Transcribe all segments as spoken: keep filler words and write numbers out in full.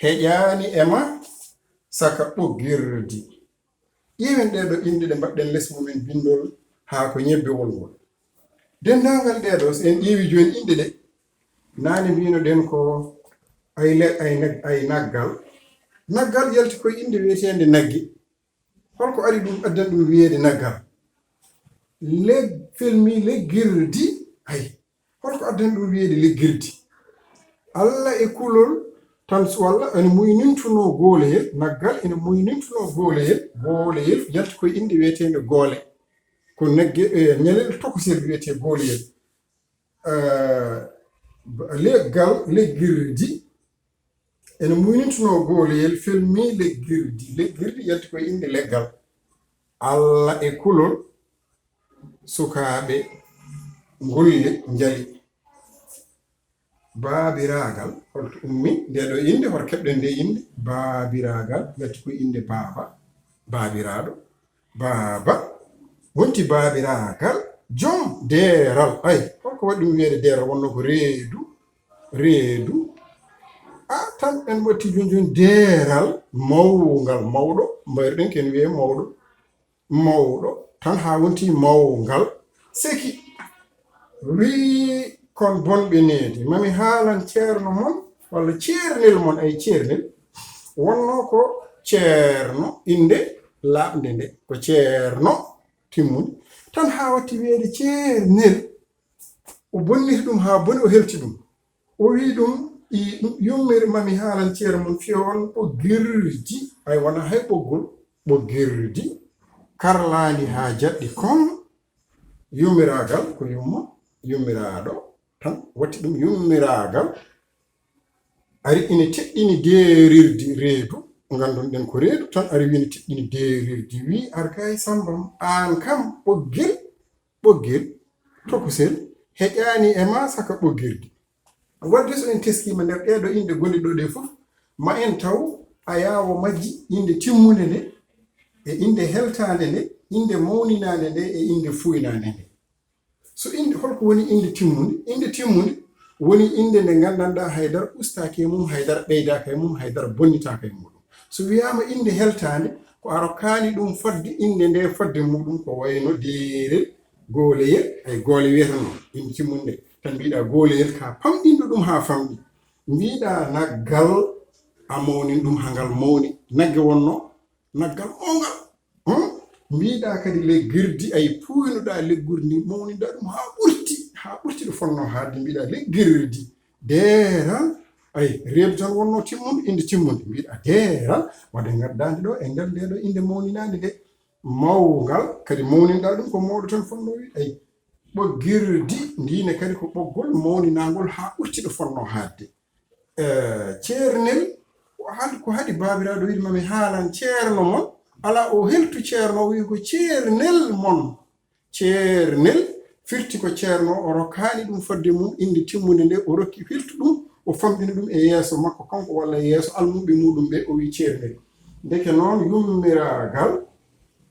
heƴaani e ma saka ɓoggirdi. Ƴeewen ɗee ɗo inɗe ɗe mbaɗɗen les mumen binndol haa ko ñebbewol ngol. Denndaangal ɗee ɗo, so en ƴeewi jooni inɗe ɗe, naane mbiyno ɗen ko ay le-, ay nag-, ay naggal. Naggal yalti koye innde wiyeteende nagge. Holko ari ɗum, addani ɗum wiyeede naggal? Leg-, felmi leggirdi, ay. Holko addani ɗum wiyeede leggirdi? Alla e kulol tan, so walla ene muynintunoo gooleyel, naggal ene muynintunoo gooleyel, gooleyel yalti koye innde wiyeteende goole. Ko nagge, e, ñalel tokosel wiyetee gooleyel. Eh, leggal, leggirdi, ene muynintunoo gooleyel, felmi leggirdi. Leggirdi yalti koye innde leggal. Alla e kulol sukaaɓe ngulle njali. Baabiraagal, holto ummi ndee ɗo innde, hoto keɓɗen ndee innde? Baabiraagal, yalti koye innde baaba, baabiraaɗo, baaba, wonti baabiraagal, jom deeral. Ay, holko waɗi ɗum wiyeede deeral? Wonno ko reedu, reedu. A, tan en watti jooni jooni deeral mawngal, mawɗo, mbayruɗen ken wiyee mawɗo. Mawɗo tan haa wonti mawngal. Seki wii kon bonɓe needi, mami haalan ceerno mon, walla ceernel mon, ay ceernel. Wonno ko ceerno, innde laaɓnde nde, ko ceerno timmunde. Tan haa watti wiyeede ceernel, o bonniti ɗum haa boni, o helti ɗum. O wii ɗum, i, ɗum yummiri mami haalan ceerno mon, fiyo on ɓoggirdi, ay wona hay ɓoggol, ɓoggirdi, karlaandi haa jaɗɗi kon, yummiraagal ko yumma, yummiraaɗo tan watti ɗum yummiraagal. Ari ina teɗɗini deerirdi reedu, nganndon ɗen ko reedu tan, ari wii ina teɗɗini deerirdi, wii, "Ar kay Samba, aan kam ɓoggel, ɓoggel, tokosel, heƴaani e ma saka ɓoggirdi." Wadde so en teskiima nder ɗee ɗo inɗe gonɗe ɗo ɗe fof, ma en taw ayaawo majji innde timmunde nde, e innde heltaande nde, innde mawninaande nde, e innde fuuynaande nde. So innde, holko woni innde timmunde? Innde timmunde woni innde nde nganndanɗaa haydara ustaaki e mum, haydara ɓeydaaka e mum, haydara bonnitaaka e muɗum. So wiyaama innde heltaande, ko a rokkaani ɗum fodde innde nde, fodde muɗum ko wayno deerel, gooleyel, ay goole wiyata noon, innde timmunde nde. Tan mbiɗa gooleyel ka famɗinɗo ɗum haa famɗi. Mbiɗa naggal a mawnin ɗum haa ngal mawni. Nagge wonno naggal mawngal. Hmm? Mbiɗa kadi leggirdi, ay puuynuɗa leggurdi ndi, mawninɗa ɗum haa ɓurti, haa ɓurti ɗo fonnoo haadde, mbiɗa leggirdi. Deeral, ay reedu tan wonno timmunde, innde timmunde. Mbiɗa deeral, wadde ngaddaande ɗo e nder nde ɗo innde mawninaande nde. Mawngal, kadi mawninɗa ɗum ko mawɗo tan fonnoo wiide, ay ɓoggirdi, ndiine kadi ko ɓoggol mawninaangol haa ɓurti ɗo fonnoo haadde. Eh, ceernel, ko hal-, ko haɗi baabiraaɗo wiide mami haalan ceerno mon, alaa o heltu ceerno, o wii ko ceernel mon. Ceernel firti ko ceerno, o rokkaani ɗum fodde mum, innde timmunde nde, o rokki firti ɗum, o famɗini ɗum e yeeso makko kanko walla yeeso almuɓɓe muɗum ɓe, o wii ceernel. Ndeke noon yummiraagal,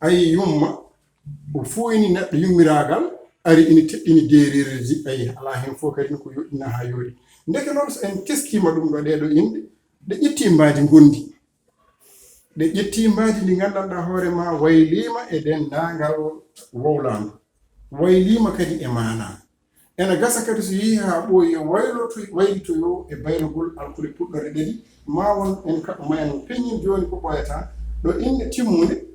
ay yumma, o fuuyni neɗɗo yummiraagal, ari ina teɗɗini deerirdi, ay alaa heen fof kadi ko yoɗɗina haa yooɗi. Ndeke noon so en teskiima ɗum ɗo ɗee ɗo inɗe, ɗe ƴetti mbaadi ngondi. Ɗe ƴetti mbaadi ndi nganndanɗaa hoore ma wayliima e denndaangal wowlaango. Wayliima kadi e maanaa. Ena gasa kadi so yehi haa ɓooyi e wayloto-, waylitoyoo e baylogol alkule puɗɗorde ɗaɗi, ma won en ka-, ma en peññin jooni ko ɓooyataa. Ɗo innde timmunde,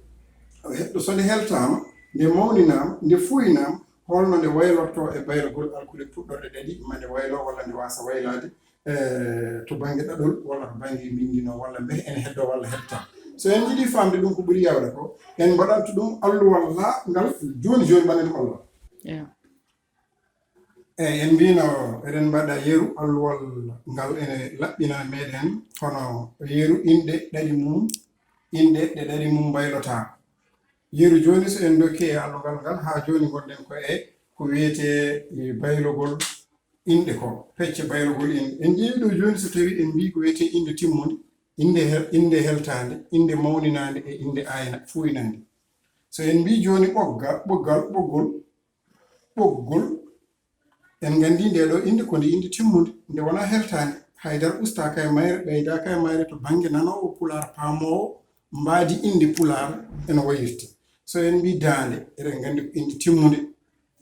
ɗo so nde heltaama, nde mawninaama, nde fuuynaama, holno nde waylortoo e baylogol alkule puɗɗorde ɗaɗi, ma nde wayloo walla nde waasa waylaade, eh, to bannge ɗaɗol walla to bannge mbinndi noon walla mbete ene heddoo walla hettataa. So en njiɗii faamde ɗum ko ɓuri yaawde ko, en mbaɗanto ɗum alluwal laaɓngal jooni jooni, mbaɗen ɗum alluwal. Eey, en mbiino eɗen mbaɗa yeru, alluwal ngal ene laɓɓina meɗen, kono yeru inɗe ɗaɗi mum, inɗe ɗe ɗaɗi mum mbaylotaako. Yeru jooni so en ndokki e allugal ngal, haa jooni ngonɗen ko e ko wiyetee, e, baylogol inɗe ko, pecce baylogol inɗe. En ƴeewi ɗo jooni so tawii en mbii ko wiyetee innde timmunde, innde hel-, innde heltaande, innde mawninaande e innde ayna-, fuuynaande. So en mbii jooni ɓogga-, ɓoggal, ɓoggol, ɓoggol, en nganndii ndee ɗoo innde ko nde innde timmunde, nde wonaa heltaande. Haydara ustaaka e mayre, ɓeydaaka e mayre to bannge nanoowo pulaar, paamoowo mbaadi innde pulaar eno wayirta. So en mbii daande, eɗen nganndi ko innde timmunde.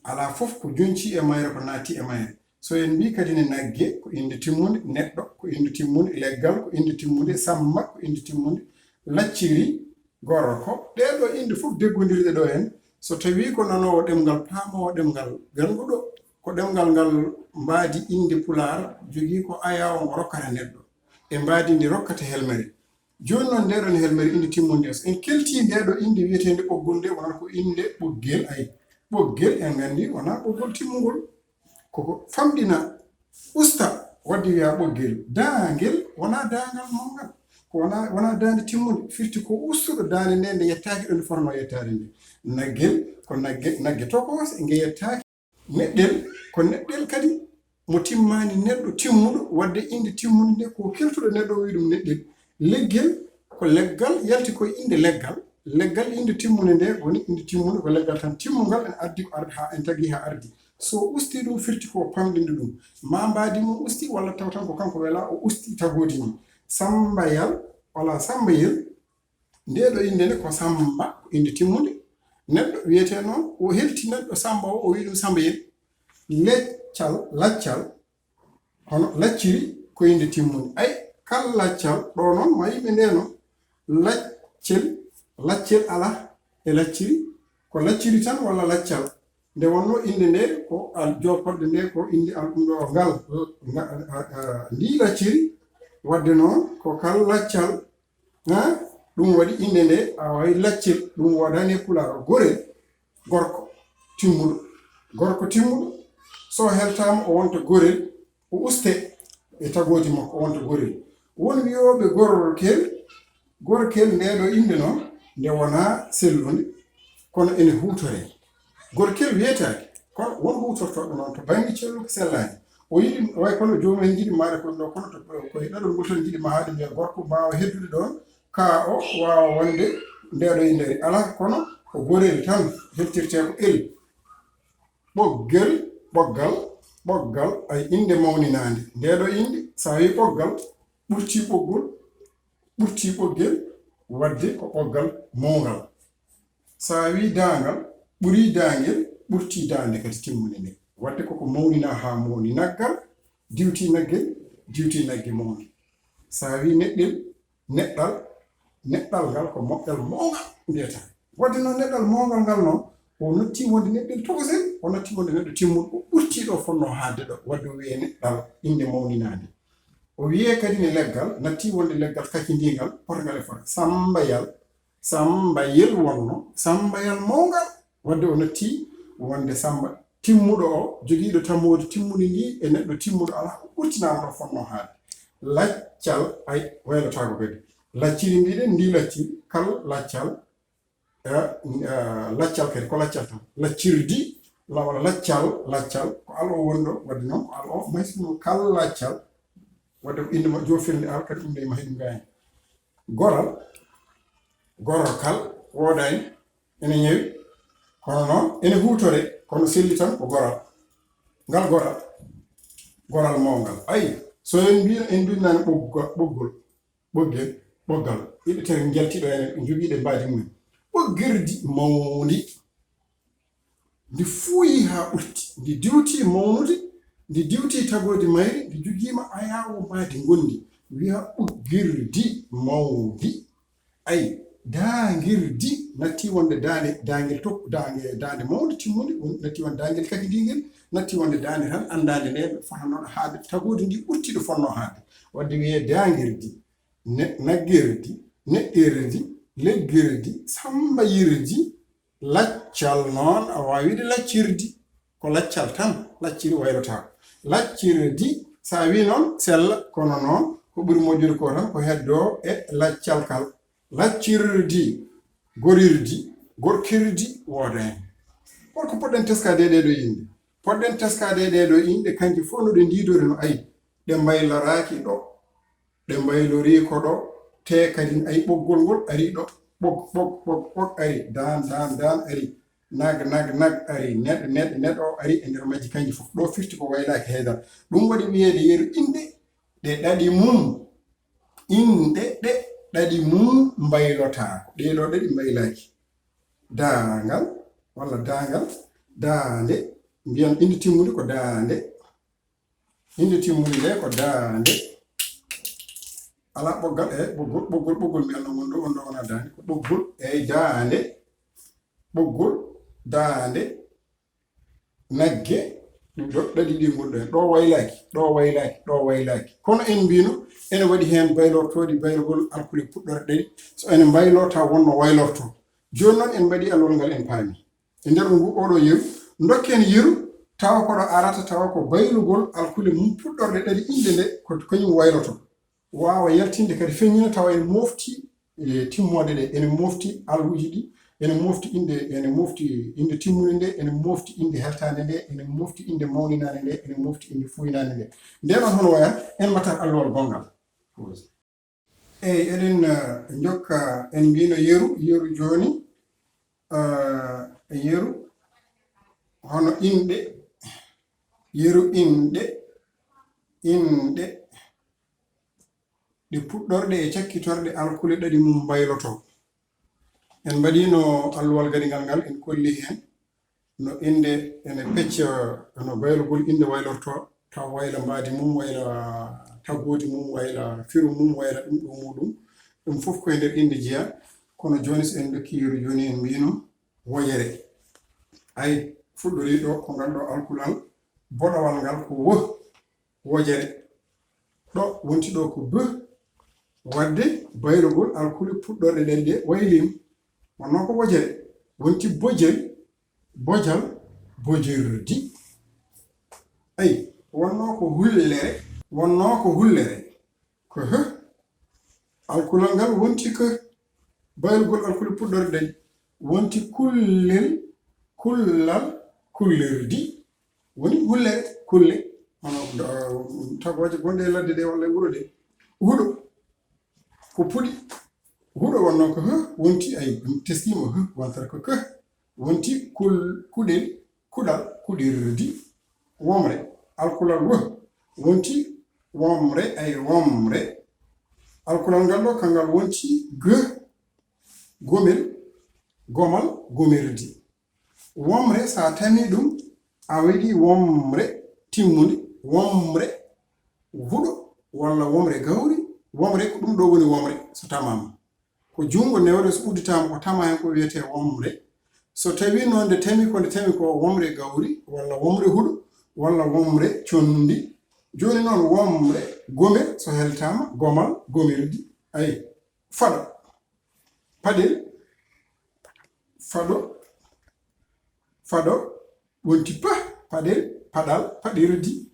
Alaa fof ko joñci e mayre, ko naatti e mayre. So en mbii kadi ne nagge, ko innde timmunde, neɗɗo, ko innde timmunde, leggal, ko innde timmunde, Sammba, ko innde timmunde, lacciri, gorko. Ɗee ɗoo innde fof deggondirɗe ɗo en, so tawii ko nanoowo ɗemngal, paamoowo ɗemngal, gannduɗo ko ɗemngal ngal mbaadi innde pulaar, jogii ko ayaawo ngo rokkata neɗɗo, e mbaadi ndi rokkata helmere. Jooni noon, ndee ɗoon helmere innde timmunde, so en keltii ndee ɗoo innde wiyeteende ɓoggol nde, wonata ko innde ɓoggel, ay, ɓoggel, en nganndi wonaa ɓoggol timmungol. Koko famɗina, usta, waɗde wiyaa ɓoggel. Daangel wonaa daangal mawngal. Ko wonaa, wonaa daande timmunde. Firti ko ustuɗo daande nde, nde yettaaki ɗo nde fotnoo yettaade nde. Naggel ko nagge, nagge tokoose, nge yettaaki. Neɗɗel ko neɗɗel kadi mo timmaani, neɗɗo timmuɗo, waɗde innde timmunde nde, ko keltuɗo neɗɗo o wiyi ɗum neɗɗel. Leggel ko leggal, yalti koye innde leggal. Leggal, innde timmunde nde woni innde timmunde, ko leggal tan timmungal, en addi ko arde haa, en tagi haa ardi. So o usti ɗum, firti ko o pamɗinɗo ɗum. Maa mbaadi mum usti, walla taw tan ko kanko welaa, o usti tagoodi mum. Sambayal, walla Sambayel, ndee ɗoo innde nde ko Sammba, ko innde timmunde. Neɗɗo wiyetee noon, o helti neɗɗo Sammba o, o wiyi ɗum Sambayel. Leccal, laccal, hono lacciri ko innde timmunde. Ay, kal laccal, ɗo noon ma yimɓe ndee noon. Laccel, laccel alaa e lacciri, ko lacciri tan walla laccal. Nde wonnoo innde nde ko al-, jooporɗe nde ko innde al-, ɗum ɗo ngal, nga-, a, a, ndii lacciri, waɗde noon ko kal laccal, ha? Ɗum waɗi innde nde, a wayi laccel, ɗum woodaani e pulaar, gorel, gorko timmuɗo. Gorko timmuɗo, so heltaama o wonta gorel, o uste e tagoodi makko, o wonta gorel. Won wiyooɓe gorkel, gorkel nde ɗo innde noon, nde wonaa sellunde, kono ene huutoree. Gorkel wiyetaake, kono won huutortooɗo noon to bannge celluka sellaani. O yiɗi, o wayi kono joomum en njiɗi maade ko ɗo, kono to, ko e ɗaɗol ngol tan njiɗi mahaade, mbiya gorko mbaawa heddude ɗoon, ka o waawa wonde nde ɗo innde. Alaa, kono ko gorel tan heltirtee ko el. Ɓoggel, ɓoggal, ɓoggal, ay innde mawninaande. Nde ɗo innde, so a wii ɓoggal, ɓurtii ɓoggol, ɓurtii ɓoggel, waɗde ko ɓoggal mawngal. So a wii daangal, ɓurii daangel, ɓurtii daande kadi timmunde nde. Waɗde koko mawninaa haa mawni. Naggal, diwtii nagge, diwtii nagge mawnde. So a wii neɗɗel, neɗɗal, neɗɗal ngal ko moƴƴal mawngal mbiyata. Waɗde noon neɗɗal mawngal ngal noon, o natti wonde neɗɗel tokosel, o natti wonde neɗɗo timmuɗo, o ɓurtii ɗo fotnoo haaɗde ɗo. Waɗde o wiyee neɗɗal, innde mawninaande. O wiyee kadi ne leggal, natti wonde leggal kakindiingal, potngal e fota. Sambayal, Sambayel wonno, Sambayal mawngal. Waɗde o natti wonde Sammba timmuɗo o, jogiiɗo tammoodi timmundi ndi e neɗɗo timmuɗo alaa ko ɓurtinaama ɗo fotnoo haaɗde. Laccal, ay, waylotaako kadi. Lacciri mbiɗen, ndi lacciri, kal laccal, eh, eh, laccal kadi, ko laccal tan. Laccirdi, la-, walla laccal, laccal, ko al o woni ɗo, waɗde noon ko al o, maysi ɗum kal laccal, waɗde ko innde ma joofirnde al, kadi ɗum nde ma heɗum gayni. Goral, gorokal, woodaani, ene ñawi, kono noon ene huutore, kono selli tan ko goral. Ngal goral, goral mawngal. Ayi, so en mbiino, en mbinnani ɓogga-, ɓoggol, ɓoggel, ɓoggal, ɗiɗo tere njaltiiɗo en, jogiiɗe mbaadi mumen. Ɓoggirdi mawndi. Ndi fuuyii haa ɓurti, ndi diwtii mawnude, ndi diwtii tagoodi mayri, ndi jogiima ayaawo mbaadi ngonndi, wiyaa ɓoggirdi mawndi. Ayi, daangirdi nattii wonde daande, daangel tokk-, daande, daande mawnde timmunde, won-, nattii wonde daangel kakidiingel, nattii wonde daande tan anndaande nde fotanoo haaɗde, tagoodi ndi ɓurtii ɗo fotnoo haaɗde. Waɗde wiyee daangirdi, ne-, naggirdi, neɗɗirdi, leggirdi, sambayirdi, laccal noon, a waawii wiide laccirdi, ko laccal tan, lacciri waylotaako. Laccirdi, so a wii noon, sella, kono noon, ko ɓuri moƴƴude ko tan, ko heddoo e laccal kal. Laccirdi, gorirdi, gorkirdi, woodaani. Holko poɗɗen teskaade e ɗee ɗoo inɗe? Poɗɗen teskaade e ɗee ɗoo inɗe, kanje fof no ɗe ndiidori no ayi, ɗe mbayloraaki ɗo. Ɗe mbaylorii ko ɗo, tee kadi ayi ɓoggol ngol arii ɗo, ɓog, ɓog, ɓog, ɓog arii, daan, daan, daan arii, nag, nag, nag arii, neɗɗo, neɗɗo, neɗɗo o arii e nder majji kanji fof. Ɗo firti ko waylaaki haydara. Ɗum waɗi wiyeede yeru inɗe, ɗe ɗaɗi mum, inɗe ɗe ɗaɗi mum mbaylotaako. Ɗee ɗoo ɗaɗi mbaylaaki. Daangal, walla daangal, daande, mbiyan innde timmunde ko daande. Innde timmunde nde ko daande. Alaa ɓoggal, e ɓoggol, ɓoggol, ɓoggol mbiyan no won ɗo, won ɗo wona daande. Ko ɓoggol, e daande. Ɓoggol, daande, nagge, ɗum ɗo ɗaɗi ɗi ngonɗo heen. Ɗo waylaaki, ɗo waylaaki, ɗo waylaaki. Kono en mbino, ene waɗi heen baylortooɗi, baylugol alkule puɗɗorɗe ɗaɗi. So ene mbaylorta, wonno waylorto. Jooni noon en mbaɗi alwol ngal, en paami. E nder ngu oɗo yeru, ndokken yeru, tawa ko ɗo arata, tawa ko baylugol alkule mum puɗɗorɗe ɗaɗi inɗe nde, ko kañum wayloto. Waawa yaltinde kadi feññina tawa ene mofti, e, timmoode ɗe, ene mofti alluuji ɗi, ene mofti innde, ene mofti innde timmunde nde, ene mofti innde heltaande nde, ene mofti innde mawninaande nde, ene mofti innde fuuynaande nde. Ndeen noon hono waya, en mbattat alluwal gonngal. Eey, eɗen, eh, njokka, en mbino yeru, yeru jooni, eh, yeru, hono inɗe, yeru inɗe, inɗe, ɗe puɗɗorɗe e cakkitorɗe alkule ɗaɗi mum mbayloto. En mbaɗino alluwal gadigal ngal, en kolli heen no innde ene pecca, no baylugol innde waylorto, taw wayla mbaadi mum, wayla tagoodi mum, wayla firu mum, wayla ɗum ɗo muɗum. Ɗum fof ko e nder innde jeyaa. Kono jooni, so en ndokki yeru jooni, en mbino wojere. Ay, fuɗɗori ɗo ko ngal ɗo alkulal boɗowal ngal ko wo, wojere. Ɗo wonti ɗo ko b, wadde baylugol alkule puɗɗorɗe ɗaɗi ɗe wayliima. Wonno ko wojere. Wonti bojel, bojal, bojerdi. Ay, wonno ko hullere, wonno ko hullere. Ko h. Alkulal ngal wonti ko baylugol alkule puɗɗorɗe ɗaɗi. Wonti kullel, kullal, kullerdi. Woni hullere, kulle. Hono, uh, tagooje gonɗe e ladde ɗe walla e wuro ɗe. Huɗo. Ko puɗi. Huɗo wonno ko h, wonti ay, ɗum teskiima h, wontata ko k. Wonti kul-, kuɗel, kuɗal, kuɗirdi. Womre. Alkulal w. Wonti womre, ay womre. Alkulal ngal ɗo, kangal wonti g, gomel, gomal, gomerdi. Womre, so a tami ɗum, a waɗi womre timmunde, womre huɗo, walla womre gawri. Womre ko ɗum ɗo woni womre, so tamaama. Ko junngo newre, so udditaama, ko tama heen, ko wiyetee womre. So tawii noon nde tami ko, nde tami ko womre gawri, walla womre huɗo, walla womre conndi. Jooni noon, womre gomel, so heltaama, gomal, gomerdi. Ayi, faɗo. Paɗel, faɗo, faɗo, wonti pa, paɗel, paɗal, paɗirdi.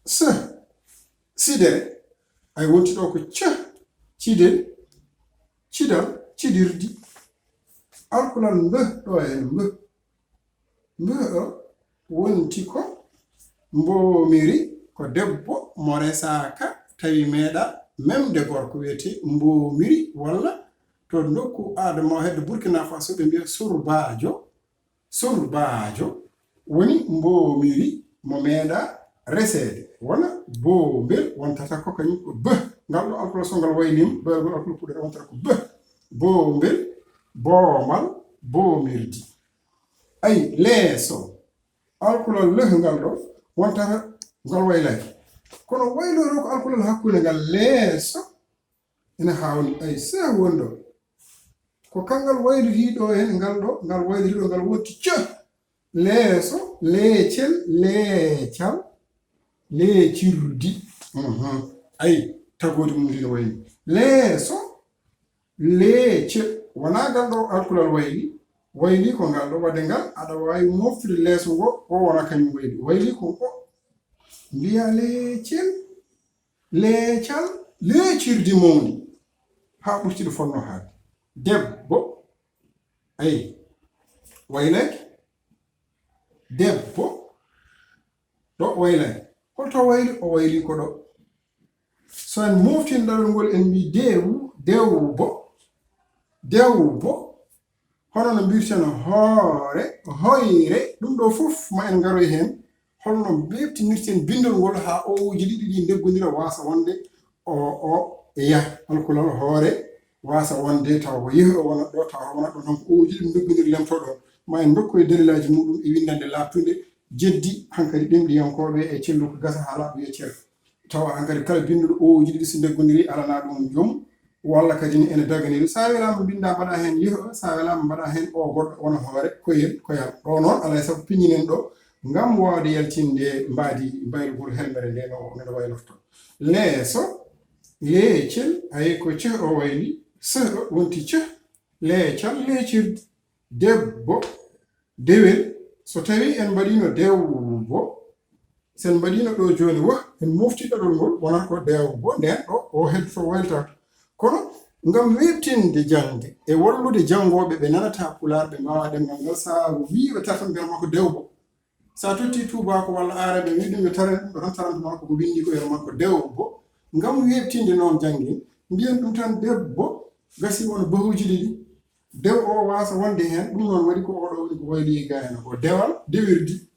S, sidere, ay wonti ɗo ko c, cidel, cidal, cidirdi. Alkulal mb, ɗo en mb. Mbo wonti ko mboomiri, ko debbo mo resaaka, tawi meeɗa memde gorko, wiyetee mboomiri, walla to nokku aada mo hedde Burkina Faso ɓe mbiya surbaajo. Surbaajo woni mboomiri mo meeɗa reseede, wona boombel, wontata ko kañum ko b. Ngal ɗo alkula so ngal wayliima, baylugol alkula puɗɗorɗe wontata ko b. Boombel, boomal, boomirdi. Ayi, leeso. Alkulal leh ngal ɗo, wontata ngal waylaaki. Kono wayloro ko alkulal hakkunde ngal, leeso ina haawni. Ayi, seew woni ɗo. Ko kangal waylitii ɗo heen, ngal ɗo, ngal waylitii ɗo, ngal wonti c. Leeso, leecel, leecal, leecirdi. Mhm. Ayi, tagoodi mum ndi no wayni. Leeso, leece, wonaa ngal ɗo alkulal wayli, wayli ko ngal ɗo, wadde ngal aɗa waawi moftude leeso ngo, o wona kañum wayli. Wayli ko o mbiya leecel, leecal, leecirdi mawndi, haa ɓurti ɗo fotnoo haade. Debbo, ayi, waylake, debbo, ɗo o waylaani. Holto o wayli? O wayli ko ɗo. So en mooftin ɗaɗol ngol, en mbii deewu, dewbo, dewbo. Hono no mbirten hoore, hoyre, ɗum ɗo fof ma en ngaroy heen. Holno weeɓtinirten binndol ngol haa oowuuji ɗiɗi ɗi ndeggondira, waasa wonde o, o e yah alkulal hoore, waasa wonde tawa ko yehi o wonat ɗo, tawa o wonat ɗo, tan ko oowuuji ɗiɗi ndeggondiri lemto ɗo. Ma en ndokkoy dalilaaji muɗum e winndannde laaɓtunde, jeddi hankadi ɗemɗiyankooɓe e celluka gasa haa laaɓa yeccere. Tawa hankadi kala binnduɗo oowuuji ɗiɗi so ndeggondiri, alana ɗum joom, walla kadi ne ene daganiri. So a welaama mbinnda, mbaɗa heen yehi o, so a welaama mbaɗa heen o goɗɗo wona hoore, koyel, koyal. Ɗo noon, alaa e sago piññinen ɗo ngam waawde yaltinde mbaadi mbaylugol helmere nde no, no ɗo waylorto. Leeso, leecel, ayi ko ceh o wayli, seh ɗo wonti ceh, leecal, leecirde, debbo, dewel, so tawii en mbaɗiino dewbo, so en mbaɗiino ɗo jooni wah, en mofti ɗaɗol ngol, wonata ko dewbo, ndeen ɗo o heddoto waylitata. Kono ngam weeɓtinde jaŋde e wallude janngooɓe ɓe nanata Pulaar, ɓe mbaawaa ɗemngal ngal, so a wii ɓe tartan mbiyata ma ko dewbo. So a tottii tuubaako walla aarabe, wii ɗum yo taren ɗum ɗo tan, taranta ma ko ko winndi ko, wiyata ma ko dewbo. Ngam weeɓtinde noon jannge, mbiyen ɗum tan debbo, gasi won bahuuji ɗiɗi. Dew o waasa wonde heen, ɗum noon waɗi ko oɗo woni ko wayli e gaayno ko dewal, dewirdi.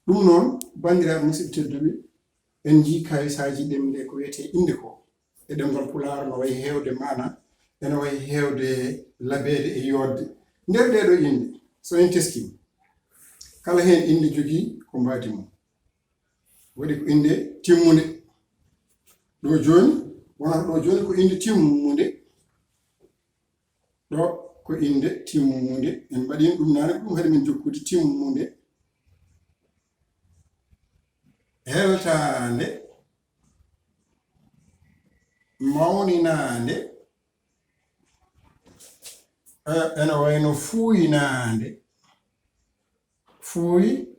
Ɗum noon, banndiraaɓe musidɓe tedduɓe, en njii kawisaaji ɗemɗe ko wiyetee innde ko. E ɗemngal Pulaar no wayi heewde maana, ene wayi heewde labeede e yooɗde. Nder ɗee ɗoo innde, so en teskiima, kala heen innde jogii ko mbaadi mum. Waɗi ko innde timmunde. Ɗo jooni, wonata ɗo jooni ko innde timmunde. Ɗo ko innde timmunde. En mbaɗiino ɗum naane, ɗum haɗi min jokkude timmunde. Heltaande, mawninaande, eh, ene wayno fuuynaande. Fuuynaande,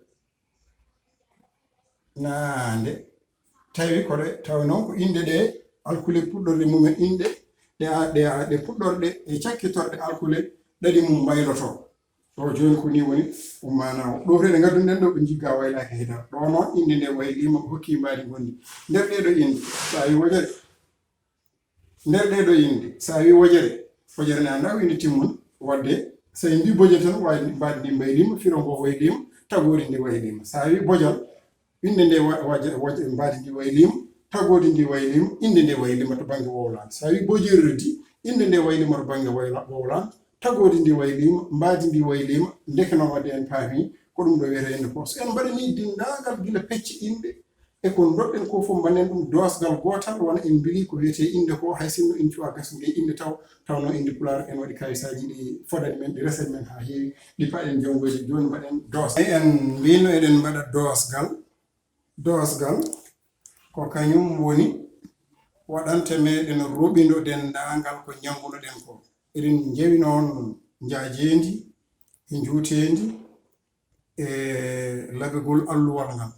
tawi ko ɗe, tawi noon ko innde ɗe alkule puɗɗorɗe mumen, innde ɗe, a-, ɗe, a-, ɗe puɗɗorɗe e cakkitorɗe alkule ɗaɗi mum mbaylotoo. Ɗo jooni ko nii woni o maanaa o. Ɗo to eɗen ngadduno ɗen ɗo, ɓe njigga waylaaka hidar. Ɗo noon, innde nde wayliima, hokki mbaadi ngonndi. Nder ɗee ɗoo innde, so a wii wojere, nder ɗee ɗoo innde, so a wii wojere, wojere ne anndaa ko innde timmunde. Waɗde, so en mbii bojel tan, wa-, mbaadi ndi mbayliima, firo ngo wayliima, tagoodi ndi wayliima. So a wii bojal, innde nde wa-, waje-, waje-, mbaadi ndi wayliima, tagoodi ndi wayliima, innde nde wayliima to bannge wowlaango. So a wii bojerdi, innde nde wayliima to bannge wayla-, wowlaango, tagoodi ndi wayliima, mbaadi ndi wayliima, ndeke noon waɗde en paami ko ɗum ɗo wiyetee innde ko. So en mbaɗanii denndaangal gila pecce inɗe e ko ndoɗɗen ko fof, mbaɗen ɗum doosgal gootal, wona en mbirii ko wiyetee innde ko, hay sinno en cuwaa gasnude innde taw, tawnoo innde Pulaar en waɗi kawisaaji ɗi fodani men, ɗi resani men haa heewi, ɗi paɗen janngoyde. Jooni mbaɗen doos-, en mbiino eɗen mbaɗa doosgal. Doosgal ko kañum woni waɗante meɗen roɓindo denndaangal ko njanngunoɗen ko. Eɗen njewi noon njaajeendi e njuuteendi e labegol alluwal ngal.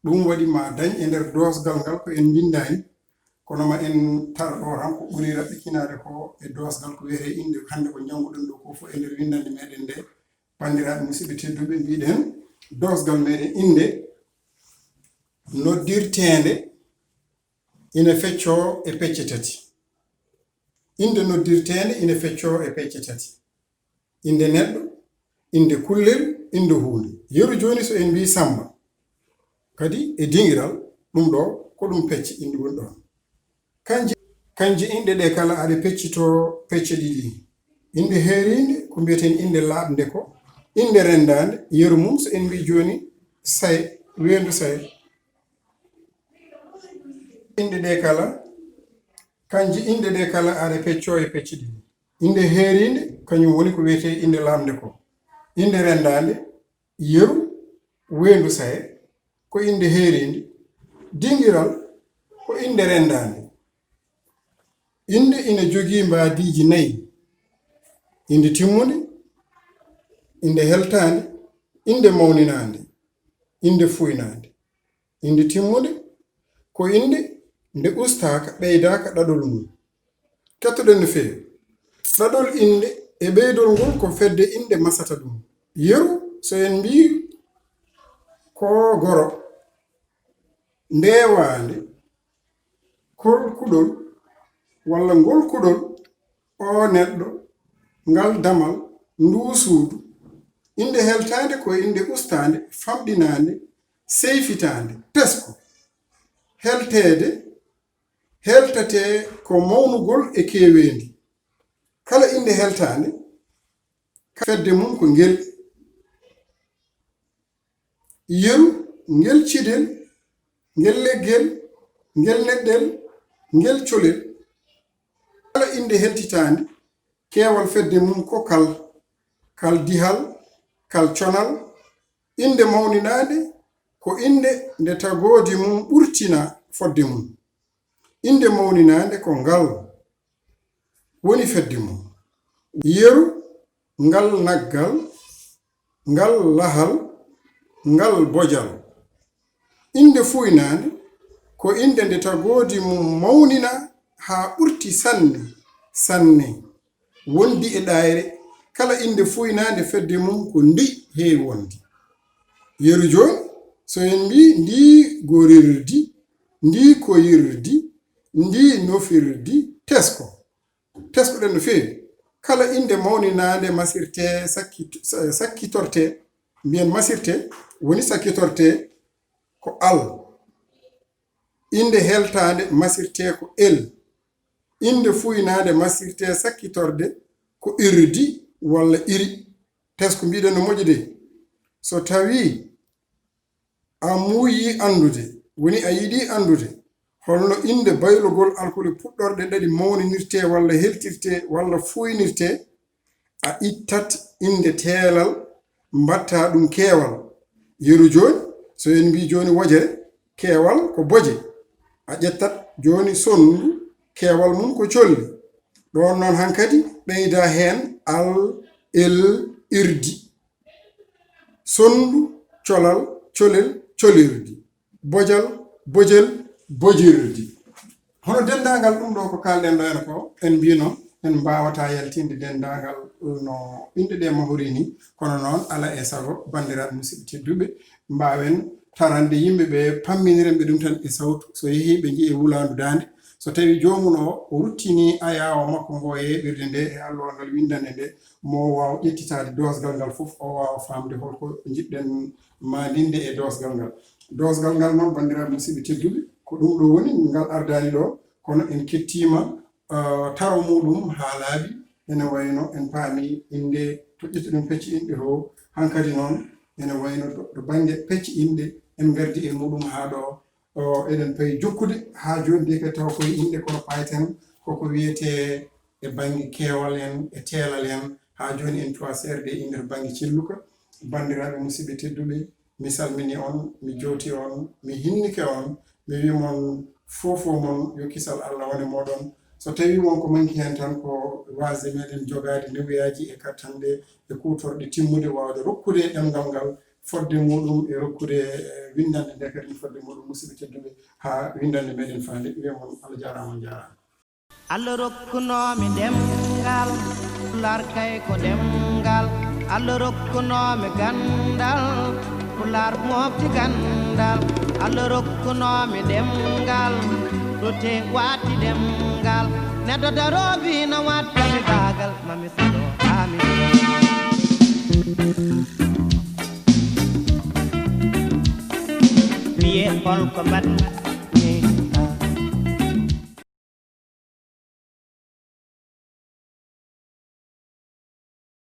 Ɗum waɗi ma dañ e nder doosgal ngal ko en mbinndaani, kono ma en tar ɗo tan ko ɓuri raɓɓikinaade ko e doosgal ko wiyetee innde hannde ko njannguɗen ɗo ko fof e nder winndannde meɗen nde. Banndiraaɓe musidɓe tedduɓe, mbiɗen doosgal meɗen innde noddirteende ina feccoo e pecce tati. Innde noddirteende ina feccoo e pecce tati. Innde neɗɗo, innde kullel, innde huunde. Yeru jooni so en mbii Sammba, kadi e dingiral, ɗum ɗo ko ɗum pecce inɗe woni ɗoon. Kanje, kanje inɗe ɗe kala aɗe peccitoo pecce ɗiɗi. Innde heeriinde ko mbiyaten innde laaɓnde ko, innde renndaande, yeru mum so en mbii jooni Saye, weendu Saye. Inɗe ɗe kala, kanje inɗe ɗe kala aɗe peccoo e pecce ɗiɗi. Innde heeriinde, kañum woni ko wiyetee innde laaɓnde ko. Innde renndaande, yeru, weendu Saye, ko innde heeriinde. Dingiral, ko innde renndaande. Innde ina jogii mbaadiiji nayi. Innde timmunde, innde heltaande, innde mawninaande, innde fuuynaande. Innde timmunde ko innde nde ustaaka, ɓeydaaka ɗaɗol mum. Kettoɗen no feewi. Ɗaɗol innde e ɓeydol ngol ko fedde innde masata ɗum. Yeru, so en mbii ko goro, ndewaande, kol kuɗol, walla ngol kuɗol, oo neɗɗo, ngal damal, nduu suudu. Innde heltaande ko innde ustaande, famɗinaande, seyfitaande, tesko, helteede, heltatee ko mawnugol e keeweendi. Kala innde heltaande, fedde mum ko ngel. Yeru, ngel cidel, ngel leggel, ngel neɗɗel, ngel colel. Kala innde heltitaande, keewal fedde mum ko kal, kal dihal, kal conal. Innde mawninaande ko innde nde tagoodi mum ɓurtina fodde mum. Innde mawninaande ko ngal woni fedde mum. Yeru, ngal naggal, ngal lahal, ngal bojal. Innde fuuynaande ko innde nde tagoodi mum mawnina haa ɓurti sanne, sanne. Wondi e ɗaayre, kala innde fuuynaande fedde mum ko ndi heewi wondi. Yeru jooni, so en mbii ndii gorirdi, ndii koyirdi, ndii nofirdi, tesko. Teskoɗen no feewi. Kala innde mawninaande masirte, sakkit-, sa-, sakkitorte, mbiyen masirte, woni sakkitorte ko al. Innde heltaande masirte ko el. Innde fuuynaande masirte sakkitorde ko irdi walla iri. Tesko mbiɗen no moƴƴi de. So tawii a muuyii anndude, woni a yiɗii anndude holno innde baylogol alkule puɗɗorɗe ɗaɗi mawninirtee walla heltirtee walla fuuynirtee, a ittat innde teelal, mbaɗtaa ɗum keewal. Yeru jooni, so en mbii jooni wojere, keewal ko boje. A ƴettat jooni sonndu, keewal mum ko colli. Ɗoon noon hankadi ɓeydaa heen al, el, irdi. Sonndu, colal, colel, colirdi. Bojal, bojel, bojirdi. Hono denndaangal ɗum ɗo ko kaalɗen ɗo en ko, en mbino en mbaawataa yaltinde denndaangal no inɗe ɗe mahori ni, kono noon ala e sago, banndiraaɓe musidɓe tedduɓe, mbaawen tarande yimɓe ɓe, pamminiren ɓe ɗum tan e sawtu, so yehii ɓe njii e wulaandu daande, so tawii joomum o, o ruttini ayaawo makko ngo e yeeɓirde nde e alluwal ngal winndande nde, mo waawa ƴettitaade doosgal ngal fof, o waawa faamde holko njiɗɗen maandinde e doosgal ngal. Doosgal ngal noon, banndiraaɓe musidɓe tedduɓe, ko ɗum ɗo woni, ngal ardaani ɗo, kono en kettiima, eh, taro muɗum haa laaɓi, ene wayno en paami innde toƴƴituɗen pecce inɗe to, hankadi noon ene wayno to, to bannge pecce inɗe en ngardi e muɗum haa ɗo, o, eɗen payi jokkude haa jooni de kadi taw koye inɗe kono paayten koko wiyetee e bannge keewal en, e teelal en, haa jooni en cuwaa seerde e inɗe to bannge celluka. Banndiraaɓe musidɓe tedduɓe, mi salmini on, mi jooti on, mi hinnike on, mi wi mon fof o mon yo kisal Allah wone mooɗon. So tawii won ko manki heen tan ko waasde meɗen jogaade newiyaaji e kattanɗe e kuutorɗe timmude waawde rokkude ɗemngal ngal fodde muɗum e rokkude, eh, winndannde nde kadi fodde muɗum musidɓe tedduɓe haa winndannde meɗen faande. Wiya mon Allah jaaraama, on njaaraama. Allah rokkunoomi ɗemngal, Pulaar kay ko ɗemngal. Allah rokkunoomi ganndal, Pulaar mofti ganndal. Allah rokkunoomi ɗemngal, ɗo te waɗti ɗemngal. Neɗɗo daroobi no watta mi baagal, mami salo amin. Wiye holko mbaɗ